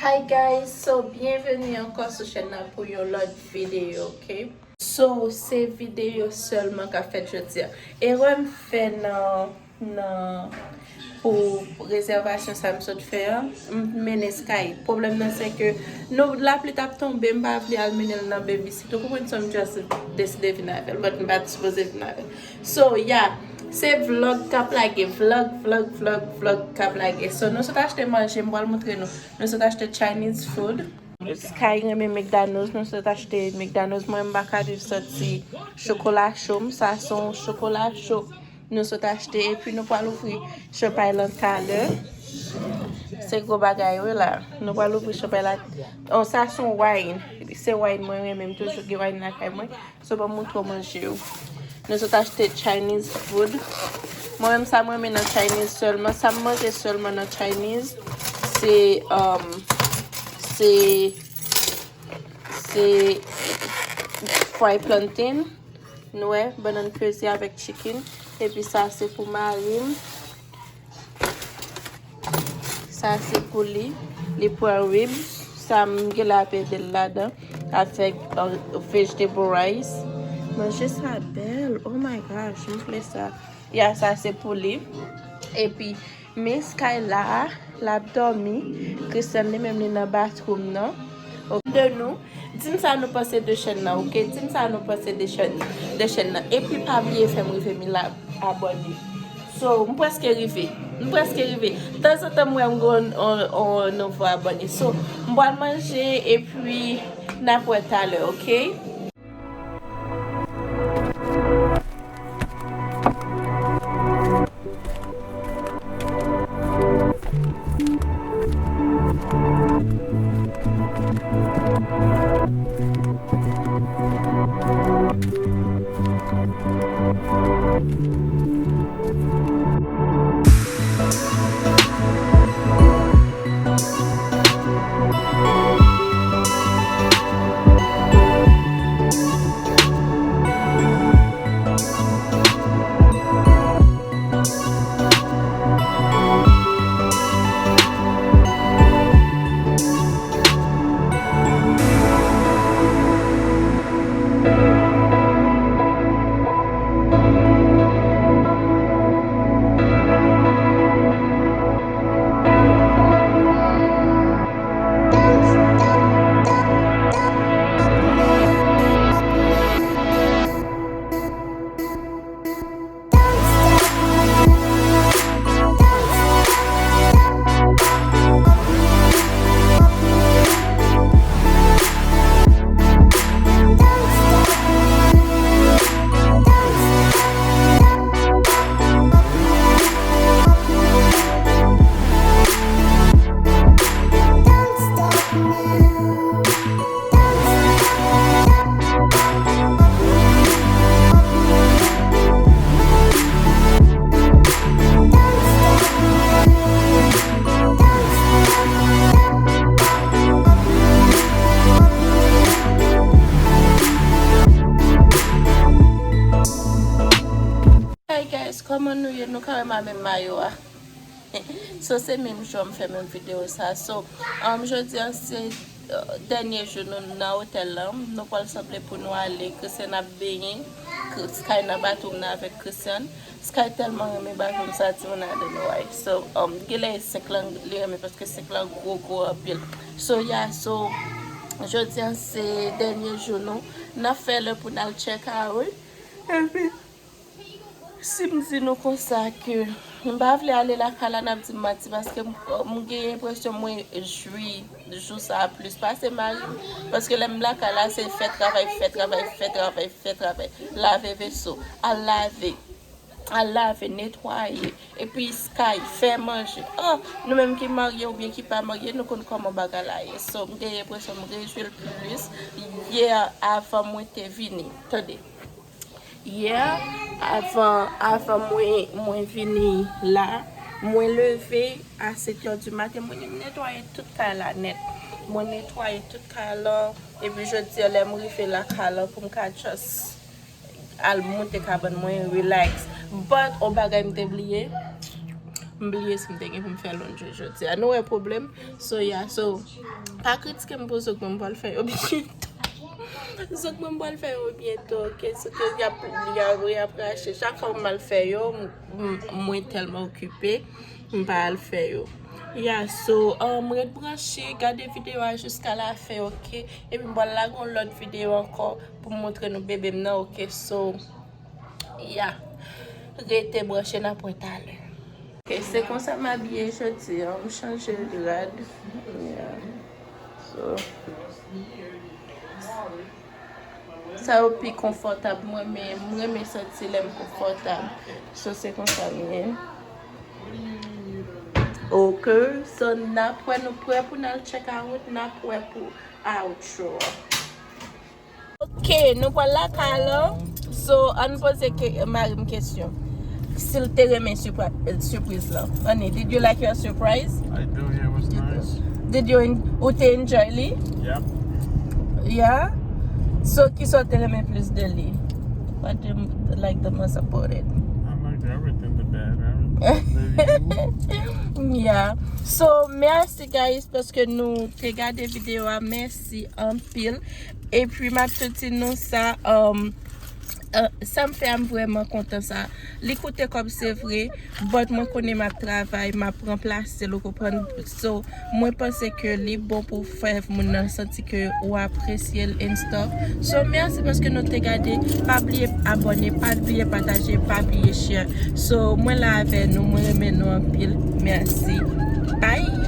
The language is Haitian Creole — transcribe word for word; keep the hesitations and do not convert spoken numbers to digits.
Hi guys, so byenveni ankò sou chèn nan pou yon lòt videyo, ok? So, se videyo sèlman k ap fèt jodi a. Erè m fè nan, nan, pou rezèvasyon sa m sot fè a, m mennen Sky. Pwoblèm nan se ke nou, lapli t ap tonbe, m pa vle al mennen l nan babysit. Ou konprann, so m just deside vin avè l, but m pa t sipoze vin avè l. So, yeah, se vlog k ap lage, vlog, vlog, vlog, vlog k ap lage. So, nou sot achte manje, m pral montre nou. Nou sot achte Chinese food. Sky renmen McDonald's, nou sot achte McDonald's. Mwen, m pa ka viv santi chokola cho m. Sa se yon chokola cho nou sot achte. Epi nou pral ouvri chanpay lan talè. Se gwo bagay, wi, la. Nou pral ouvri chanpay la. Oh, sa se yon wine. Se wine mwen renmen. M toujou gen wine lakay mwen. So, ban m montre w manje yo. Nou sot achte Chinese food. Mwen menm, sa mwen renmen nan Chinese sèlman, sa m manje sèlman nan Chinese, se, um, se, se fried plantain, nou wè, bannann peze avèk chicken. Epi sa, se pou mari m. Sa se pou li. Li pran ribs. Sa m gen la ap ede l ladan. Avèk, uh, vegetable rice. Manje sa bèl. Oh my gosh, m vle sa. Ya, sa se pou li. Epi, men Sky la, l ap dòmi. Christian li menm li nan bathroom nan. Ok. De nou, di m sa nou panse de chèn nan, ok? Di m sa nou panse de chèn, de chèn nan. Epi pa bliye fè m rive mil ab-, abòne. So, m prèske rive. M prèske rive. Tanzantan m wè m gen yon, yon, yon nouvo abòne. So, m pral manje epi n ap wè talè, ok? Hey guys, kòman nou ye? Nou ka wè m a menm mayo a. So, se menm jou m fè menm videyo sa. So, um, jodi a se, uh, dènye jou nou nan otèl lan. Nou pral sanble pou nou ale. Christian ap benyen. Sky nan bathroom nan avèk Christian. Sky tèlman renmen bathroom sa, timoun, I don't know why. So, um, genlè e sink lan li renmen paske sink lan gwo, gwo anpil. So, yeah, so, jodi a se dènye jou nou. N ap fè lè pou n al check out. Epi, si m di nou konsa ke m pa vle ale lakay la, n ap di m manti, paske m, m gen enpresyon mwen jwi jou sa a plis pase mari m. Paske lè m lakay la, se fè travay, fè travay, fè travay, fè travay. Lave veso, al lave, al lave, netwaye. Epi Sky, fè manje. Oh, nou menm ki marye oubyen ki pa marye, nou konn kòman bagay la ye. So, m gen enpresyon m rejwi l plis yè avan mwen te vini. Tande. Yè, avan, avan mwen, mwen vini la, mwen leve a sèt è di maten, mwen netwaye tout kay la nèt. Mwen netwaye tout kay la, epi jodi a lè m rive lakay la pou m ka just al moute kabann mwen, relax. But, on bagay m te bliye, M bliye si m te gen pou m fè laundry jodi a. Nou wè pwoblèm? So, yeah, so, pa kritike m pou zòk mwen m pral fè yo byento. Zòk mwen m pral fè yo byento, oke? Se ke y ap, y ap, y ap rache. Chak fwa m al fè yo, m, m, mwen tèlman okipe, m pa al fè yo. Yeah, so, um, ret branche, gade videyo a jiska lafen, oke? Epi m pral lage yon lòt videyo ankò pou m montre nou bebe m nan, oke? So, yeah. Rete branche, n ap wè talè. Ok, se konsa m abiye jodi a. M chanje rad. Yeah. So, sa yo pi konfòtab. Mwen renmen, mwen renmen santi lè m konfòtab. So, se konsa m ye. Ok, so n ap wè, nou prè pou n al check out, n ap wè pou outro. Ok, nou pral lakay la. So, ann poze ke, mari m kesyon. Si l te renmen sipra-, sipriz la. Honey, did you like your surprise? I do, yeah, it was nice. Did you en-, ou te enjoy li? Yep. Yeah? So, kisa w te renmen plis de li? What do you like the most about it? I liked everything, the bed, everything. Maybe you. Yeah. So, mèsi guys paske nou te gade videyo a. Mèsi anpil. Epi m ap tou di nou sa, um, uh, sa m fè a m vrèman kontan sa. Li koute kòb se vre, but mwen konnen m ap travay, m ap ranplase l, ou konprann? So, mwen panse ke li bon pou fè moun nan santi ke ou apresye l and stuff. So, mèsi paske nou te gade. Pa bliye abòne, pa bliye pataje, pa bliye share. So, mwen la avè nou, mwen renmen nou anpil. Mèsi. Bye!